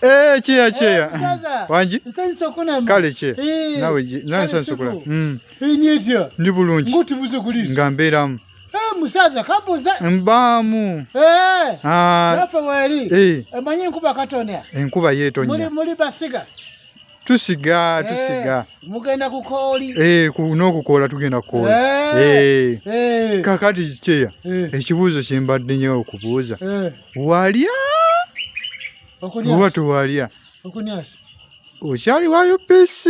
Eh, cheya cheya. Wangi? Kale che. Nawe nawe nsanyuse okulaba. Ndi bulungi. Nga mbeeramu. Musaza kabuza. Mbaamu. Ah. Naffe weri. Emanyi enkuba katonya. Enkuba yeetonya. Muli muli basiga. Tusiga tusiga. Mugenda kukooli. N'okukoola tugenda kukoola. Kakati kyeya ekibuuzo kye mbadde nnyo okubuuza. Walya? Oba tewalya? Okyali wa UPC?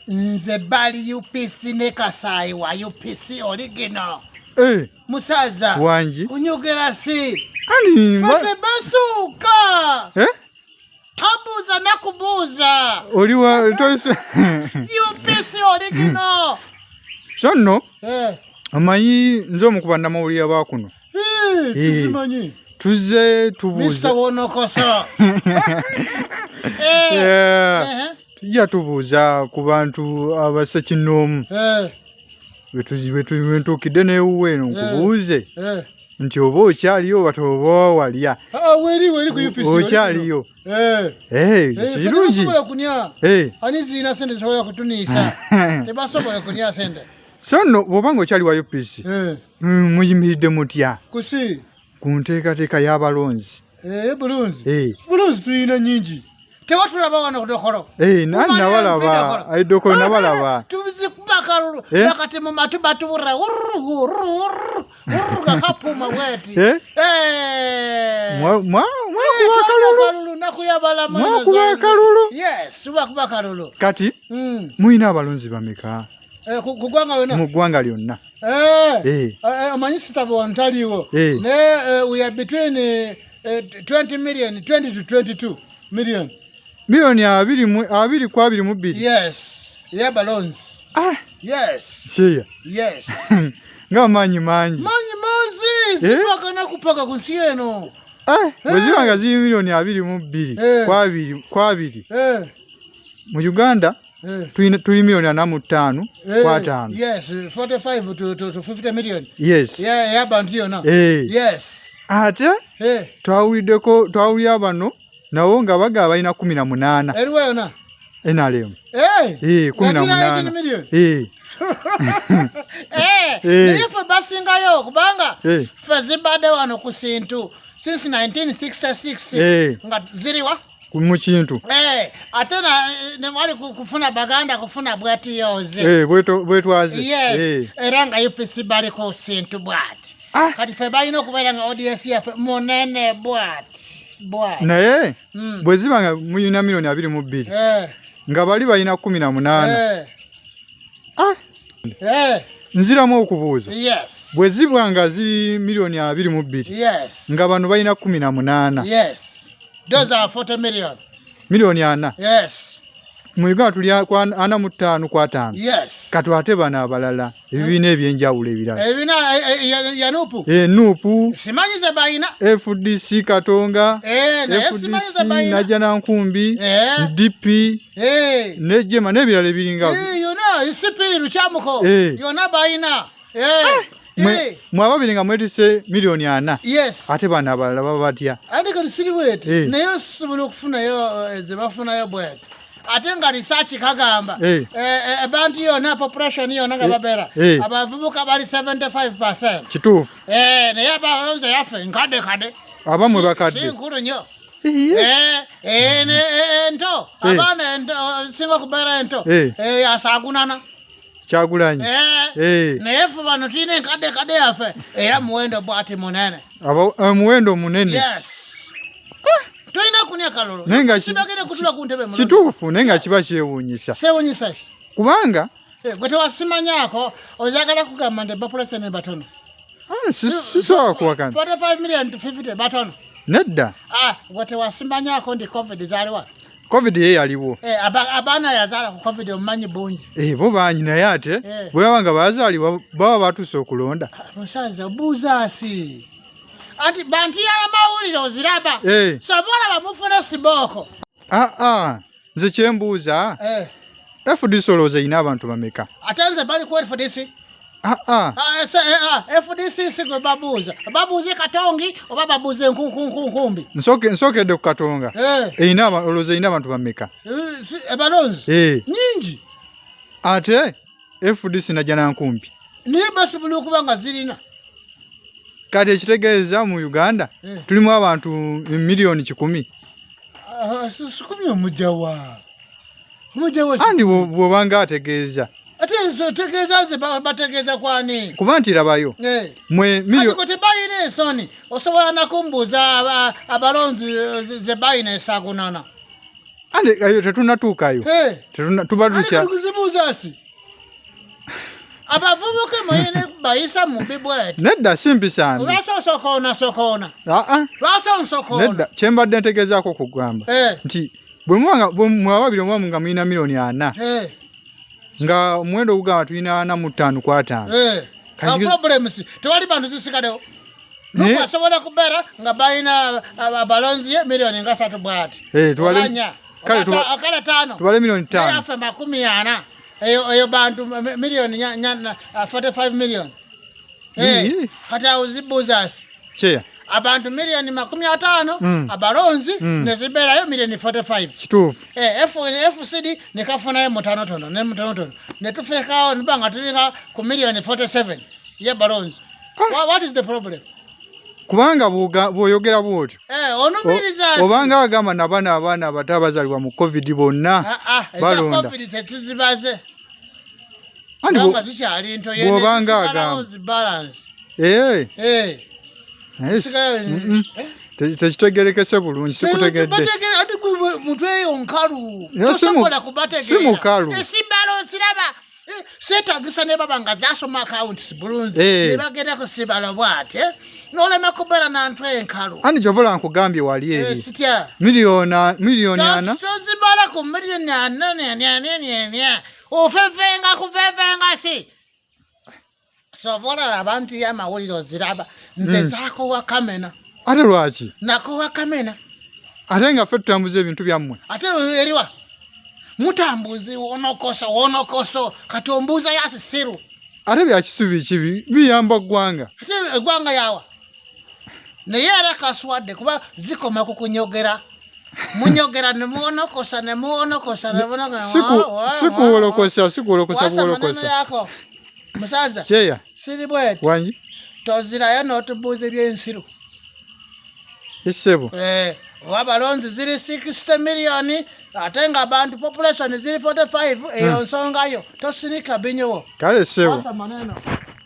Nze bali UPC ne Kasaayi wa UPC oligino. Musaza. Wangi. Kunyogera si. Ani Fate basuuka. Tabuuza nakubuuza. Oli wa toyise. UPC oligino. So nno. Omanyi nze omu ku bannamawulire ba kuno. Tuzimanyi. Tuzze tubuuza. Mr. Wonokoso. Tujja tubuuza ku bantu abasekinnoomu. Wetuukidde n'ewuwe eno nkubuuze. Nti oba okyaliyo oba oba walya. Weri weri ku UPC. Okyaliyo. Kirungi. Tebasobola kunya. Ani zirina sente zisobola kutuniisa. Tebasobola kunya sente. So nno bw'oba ng'okyali wa UPC. Muyimiridde mutya? Kusi. Ku nteekateeka y'abalonzi. Bulunzi. Bulunzi tulina nnyingi. Tewatulaba wano ku Dokolo. Nani nabalaba. Dokolo nabalaba. Tuzikuba akalulu. Nakati mu matu batubura. Kakapuma bweti. Mwakuba akalulu. Nakuyabala mwakuba akalulu. Yes, tubakuba akalulu. Kati mulina abalonzi bameka? Ku ggwanga lyonna. Mu ggwanga lyonna. Omanyi sitabo wano taliiwo. Naye we are between 20 million, 20 to 22 million. Milioni 22. Yes. Y'abalonzi. Yes. Cheya. Yes. Nga maanyi mangi. Maanyi mangi. Zipaka kupaka ku nsi eno. Bwe ziba nga ziri milioni 22 ku abiri. Mu Uganda tuli milioni 45 ku 5. Yes, 45 to 50 million. Yes. Yeah, y'abantu yonna. Yes. Ate twawuliddeko twawulira bano nabo nga bagaba balina 18. Eriwa yonna. NRM. 18. Naye ffe basingayo kubanga ffe zibadde wano ku Sintu since 1966 nga ziriwa mu kintu. Ate ne wali kufuna Baganda kufuna bwetiyoze. Bwetwaze. Yes. Era nga UPC bali ku Sintu bwati. Kati ffe balina okubeera nga ODS yaffe munene bwati. Naye bwe ziba nga mulina milioni 22 nga bali balina 18. Nziramu okubuuza. Yes. Bwe ziba nga ziri milioni 22. Yes. Nga bano balina 18. Yes. Those are 40 million. Milioni 4. Yes. Mu Uganda tuli 45 ku 5. Yes. Kati ate bano abalala ebibiina ebyenjawulo ebirala. Ebibiina ya NUP. NUP. Simanyi ze balina. FDC Katonga. Naye simanyi ze balina. Najja Nankumbi. DP. Ne Jema n'ebirala ebiringa. Yonna ICP Lukyamuko. Yonna balina. Mwe ababiri nga mwetisse milioni 4. Yes. Ate bano abalala baba batya? Ate kati siri bweti. Naye osobola okufunayo ze bafunayo bweti. Ate nga research kagamba abantu yonna population yonna nga babeera abavubuka bali 75%. Kituufu. Naye abalonzi yaffe nkadde kadde. Abamwe bakadde. Si nkulu nnyo. Ento abaana ento singa kubeera ento asaagunana. Kyagulanyi. Naye ffe bano tulina enkadde kadde yaffe era muwendo bwati munene. Omuwendo munene. Yes. Tulina kunya kalulu. Sibagende kutula ku ntebe mulungi. Kituufu naye nga kiba kyewuunyisa. Kyewuunyisa ki? Kubanga gwe tewasimanyako oyagala kugamba nti population batono. Sisobola kuwakana. 45 million to 50 batono. Nedda. Gwe tewasimanyako nti COVID zaaliwa. COVID ye yaliwo. Abaana yazaala ku COVID omumanyi bungi. Bo bangi naye ate bwe baba nga baazaalibwa baba batuuse okulonda. Musaza obuuza si. Anti bantu yala mawulire oziraba. Sobola bamufune sibooko. Nze kyembuuza. FDC olowooza erina abantu bameka? Ate nze bali ku FDC. FDC si gwe babuuza, babuuze Katongi oba babuuze Nkunkumbi. Nsookedde ku Katonga. Erina olowooza erina abantu bameka? Abalonzi nyingi. Ate FDC Najjanankumbi naye basobola okuba nga zirina. Kati ekitegeeza mu Uganda tulimu abantu 1,100,000. 100 omujjawa omujjawa andi bw'obanga ategeeza ate nze tegeeza nze bategeeza kwani kuba nti rabayo mwe miliyoni tebayina ensoni osobola nakumbuuza abalonzi ze bayina esagunana andi ayo tetunnatuukayo tuba tutya kuzibuuza si abavubuka muyine bayisa mu bibwete nedda simpisambi lwaki osokoona sokoona lwaki onsokoona nedda kyembadde ntegeezaako kugamba nti bwe mwe ababiri omwamu nga mulina 4,000,000 nga omuwendo ogugamba tulina 45 ku 5. Problems tewali bantu zisigalewo asobola kubeera nga balina abalonzi 3,000,000 bwati kale 5 tubale 5,000,000 afe 40 eyo bantu 45 million. Kati awo zibuuza cheya abantu 50,000,000 abalonzi nezibeerayo 45,000,000 kituufu. FCD nekafunayo mutonotono ne mutonotono netufekawo nibanga tulinga ku 47,000,000 ye balonzi. What is the problem? Kubanga bw'oyogera bw'otyo onumiriza obanga agamba n'abaana abaana abato abazaalibwa mu COVID bonna balonda. COVID tetuzibaze andi zikyali nto bw'obanga agamba balance. Tekitegerekese bulungi sikutegedde. Ati muntu eyo nkalu tosobola kubategeera. Si mukalu. Esibalo siraba seetagisa ne baba nga zasoma accounts bulungi ne bagenda ku sibalo bw'ati n'olema kubeera nantu enkalu. Andi gyovola nkugambye wali eri sitya 4,000,000 tozibala ku 4,000,000 ofevenga kuvevenga si sobola abantu y'amawulire oziraba nze zaakowa kamena. Ate lwaki? Nakowa kamena. Ate nga ffe tutambuza ebintu byammwe. Ate eriwa mutambuzi wonokoso wonokoso kati ombuuza yasisiru. Ate byakisubi kibi biyamba ggwanga. Ate eggwanga yawa naye era kaswadde kuba zikoma ku kunyogera munyogera ne muwonokosa ne muwonokosa ne sikuwolokosa sikuwolokosa buwolokosa. Musaza cheya siri bweti wangi tozirayo n'otubuuza ebyensiru esebo abalonzi ziri 60 million ate nga abantu population ziri 45 eyo nsongayo tosirika binyowo kale sebo.